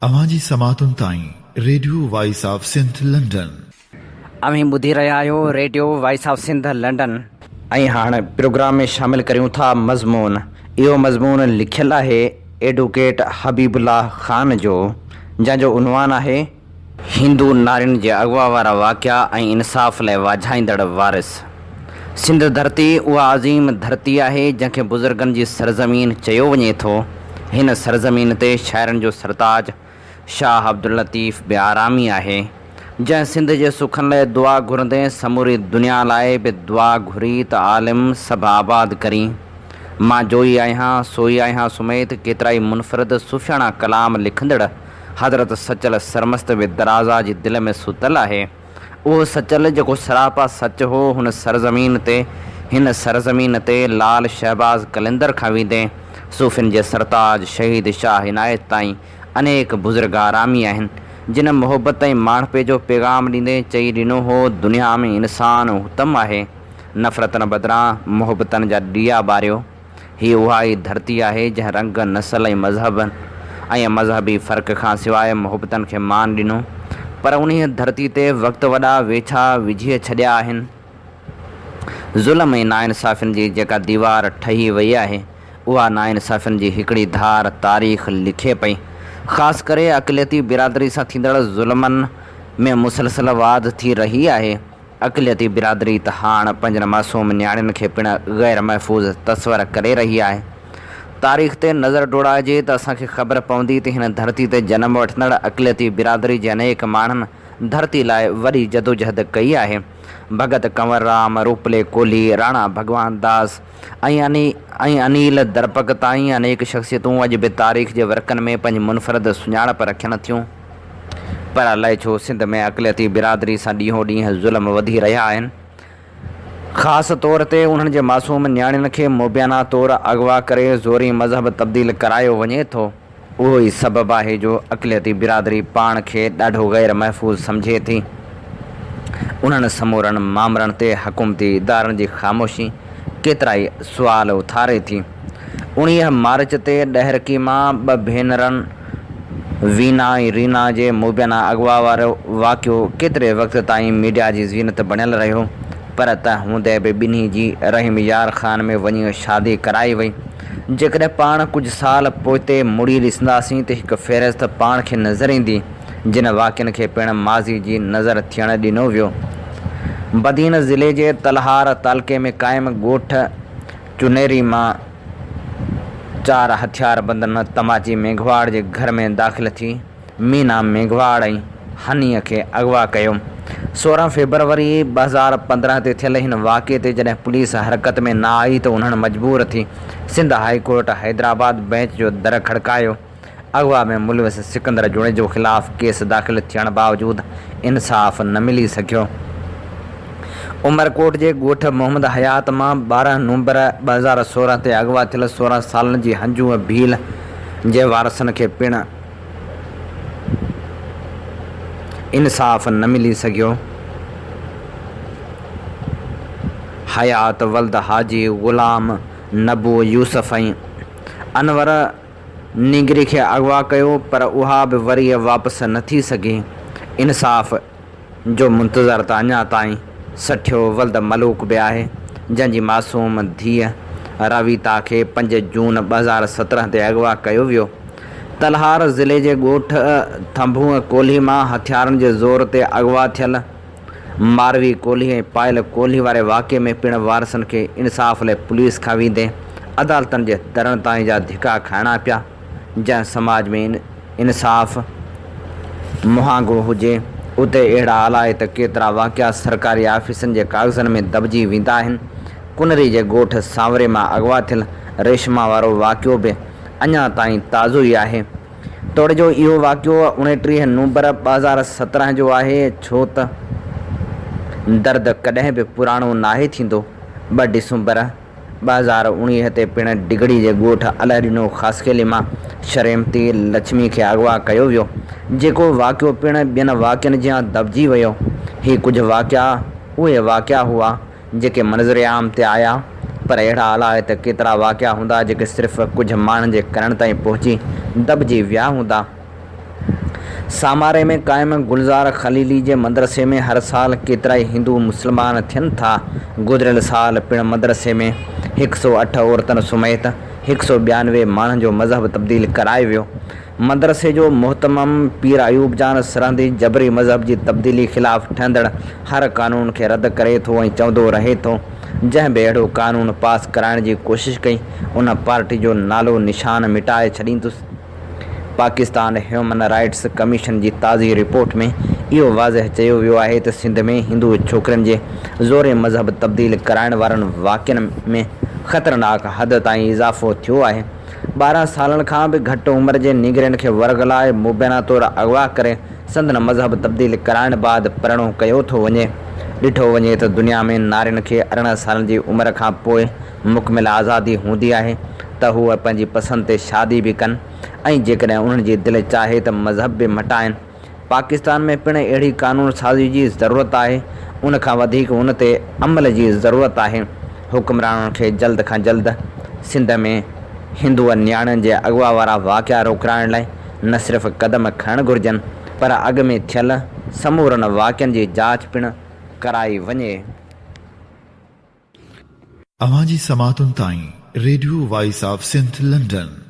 اوهان جي سماعتن تائين radio voice of Sindh London. اوهين ٻڌي رهيا آهيو radio voice of Sindh London. ۽ هاڻ پروگرام ۾ شامل ڪريون ٿا مضمون. اهو مضمون لکيل آهي ايڊوڪيٽ حبيب الله خان جو جنهن جو عنوان آهي. هندو نارين جي اغوا وارا واقعا ۽ انصاف لاء واجهائيندڙ وارث. سنڌ ڌرتي اها عظيم ڌرتي آهي جنهن کي بزرگن جي سرزمين چيو وڃي ٿو. هن سرزمين تي شاعرن جو سرتاج شاهه عبداللطيف به آرامي آهي، جنهن سنڌ جي سکن لاء دعا گهرندي سموري دنيا لاء به دعا گهري ته عالم سڀ آباد ڪرين. مان جوئي آهيان سوئي آهيان سميت ڪيترائي منفرد صوفياڻا ڪلام لکندڙ حضرت سچل سرمست به درازا جي دل ۾ ستل آهي. اهو سچل جيڪو سراپا سچ هو، هن سرزمين تي هن سرزمين تي لال شهباز قلندر کان ويندي صوفين جي سرتاج شهيد شاهه عنايت تائين انيڪ بزرگ آرامي آهن، جن محبت ۽ ماڻهپي جو پيغام ڏيندي چئي ڏنو هو، دنيا ۾ انسان اتم آهي، نفرتن بدران محبتن جا ڏيئا ٻاريو. هي اها ئي ڌرتي آهي جنهن رنگ، نسل ۽ مذهب ۽ مذهبي فرق کان سواء محبتن کي مان ڏنو. پر انهيء ڌرتي تي وقت وڏا ويڇا وجهي ڇڏيا آهن. ظلم ۽ ناانصافين جي جيڪا ديوار ٺهي وئي آهي، اها ناانصافين جي هڪڙي ڌار تاريخ لکي پئي. خاص ڪري اقليتي برادري سان ٿيندڙ ظلمن ۾ مسلسل واڌ ٿي رهي آهي. اقليتي برادري ته هاڻ پنهنجن معصوم نياڻين کي پڻ غير محفوظ تصور ڪري رهي آهي. تاريخ تي نظر ڊوڙائجي ته اسان کي خبر پوندي ته هن ڌرتي تي جنم وٺندڙ اقليتي برادري جي انيڪ ماڻهن ڌرتي لاء وڏي جدوجهد ڪئي آهي. ڀڳت ڪنور رام، روپلي ڪولهي، راڻا ڀڳوان داس ۽ ۽ انيل درپڪ تائين انيڪ شخصيتون اڄ به تاريخ جي ورقن ۾ پنهنجي منفرد سڃاڻپ رکين ٿيون. پر الائي ڇو سنڌ ۾ اقليتي برادري سان ڏينهون ڏينهن ظلم وڌي رهيا آهن. خاص طور تي انهن جي معصوم نياڻين کي مبينا طور اغوا ڪري زوري مذهب تبديل ڪرايو وڃي ٿو. اهو ئي سبب آهي جو اقليتي برادري پاڻ کي ڏاڍو غير محفوظ سمجهي ٿي. انهن سمورن مامرن تي حڪومتي ادارن جي خاموشي ڪيترائي سوال اٿاري ٿي. 19 مارچ تي ڏهرڪي مان ٻه ڀينرن وينا ۽ رينا جي مبينا اغوا وارو واقعو ڪيتري وقت تائين ميڊيا جي زينت بڻيل رهيو پر تنهن هوندي به ٻنهي جي رحيم يار خان ۾ وڃي شادي ڪرائي وئي. جيڪڏهن پاڻ ڪجهه سال پوئتي مڙي ڏسنداسين ته هڪ فهرست پاڻ کي نظر ايندي جن واقعن کي پڻ ماضي جي نظر ٿيڻ ڏنو ويو. بدين ضلعي جي تلهار تعلقي ۾ قائم ڳوٺ چونئري مان چار هٿياربندن تماچي ميگهواڙ جي گهر ۾ داخل ٿي مينا ميگهواڙ ۽ هنيء کي اغوا ڪيو. 16 فيبروري 2015 تي ٿيل هن واقعي تي جڏهن پوليس حرڪت ۾ نه آئي ته انهن مجبور ٿي Sindh high court Hyderabad bench جو در کڙڪايو. اغوا ۾ ملوث سڪندر جوڻيجو خلاف ڪيس داخل ٿيڻ باوجود انصاف نه ملي سگهيو. عمرڪوٽ جي ڳوٺ محمد حيات مان 12 نومبر 2016 تي اغوا ٿيل 16 سالن جي هنجوء ڀيل جي وارثن کي پڻ انصاف نه ملي سگهيو. حيات ولد حاجي غلام نبو يوسف ۽ انور نينگري کي اغوا ڪيو پر اها به وري واپس نه ٿي سگهي. انصاف جو منتظر ته اڃا تائين سٺيو ولد ملوڪ به آهي، جنهن جي معصوم ڌيء رويتا کي پنج جون 2017 تي اغوا ڪيو ويو. تلهار ضلعي جي ڳوٺ ٿنڀونء ڪولهي مان هٿيارن جي زور تي اغوا ٿيل ماروي ڪولهي ۽ پائل ڪولهي واري واقعي ۾ پڻ وارثن کي انصاف لاء پوليس کان ويندي عدالتن جي درن تائين جا ڌڪا کائڻا پيا، جنهن سماج ۾ انصاف مهانگو هجي اتي اهڙا الائي ته ڪيترا واقعا سرڪاري آفيسن جي ڪاغذن ۾ دٻجي ويندا آهن، ڪنري جي ڳوٺ سانوري مان اغوا ٿيل ريشما وارو واقعو به اڃا تائين تازو ئي آهي. توڙي جو اهو واقعو 29 نومبر 2017 جو آهي، ڇو ته درد ڪڏهن به پراڻو ناهي ٿيندو. ٻه ڊسمبر 2019 تي پڻ ڊگهڙي جي ڳوٺ الهڏنو خاصخيلي مان شريمتي لڇمي کي اغوا ڪيو ويو، جيڪو واقعو پڻ ٻين واقعن جيان دٻجي ويو. هي ڪجهه واقعا اهي واقعا هئا، جيڪي منظر عام تي آيا، پر اهڙا الائي ته ڪيترا واقعا هوندا جيڪي صرف ڪجهه ماڻهن جي ڪنن تائين پهچي دٻجي ويا هوندا. ساماري ۾ قائم گلزار خليلي جي مدرسي ۾ هر سال ڪيترائي هندو مسلمان ٿين ٿا. گذريل سال پڻ مدرسي ۾ هڪ سئو اٺ عورتن سميت هڪ سئو 92 ماڻهن جو مذهب تبديل ڪرايو ويو. مدرسي جو مهتمم پير ايوب جان سرهندي جبري مذهب جي تبديلي خلاف ٺهندڙ هر قانون کي رد ڪري ٿو ۽ چوندو رهي ٿو جنهن به اهڙو قانون پاس ڪرائڻ جي ڪوشش ڪئي ان پارٽي جو نالو نشان مٽائي ڇڏيندس. پاڪستان هيومن رائٽس ڪميشن جي تازي رپورٽ ۾ اهو واضح چيو ويو آهي ته سنڌ ۾ هندو ڇوڪرين جي زوري مذهب تبديل ڪرائڻ وارن واقعن ۾ خطرناڪ حد تائين اضافو ٿيو آهي. 12 سالن کان به گهٽ عمر جي نينگرين کي ورغلائي مبينا طور اغوا ڪري سندن مذهب تبديل ڪرائڻ بعد پرڻو ڪيو ٿو وڃي. ڏٺو وڃي ته دنيا ۾ نارين کي 18 سالن جي عمر کان پوء مڪمل آزادي هوندي آهي ته هوء پنهنجي پسند تي شادي به ڪن ۽ جيڪڏهن انهن جي دل چاهي ته مذهب به مٽائن. پاڪستان ۾ پڻ اهڙي قانون سازي جي ضرورت آهي، ان کان وڌيڪ ان تي عمل جي ضرورت آهي. حڪمرانن کي جلد کان جلد سنڌ ۾ هندو نياڻين جي اغوا وارا واقعا روڪرائڻ لاء نه صرف قدم کڻڻ گهرجن پر اڳ ۾ ٿيل سمورن واقعن جي جاچ پڻ ڪرائي وڃي. اوهان جي سماعتن تائين radio voice of Sindh London.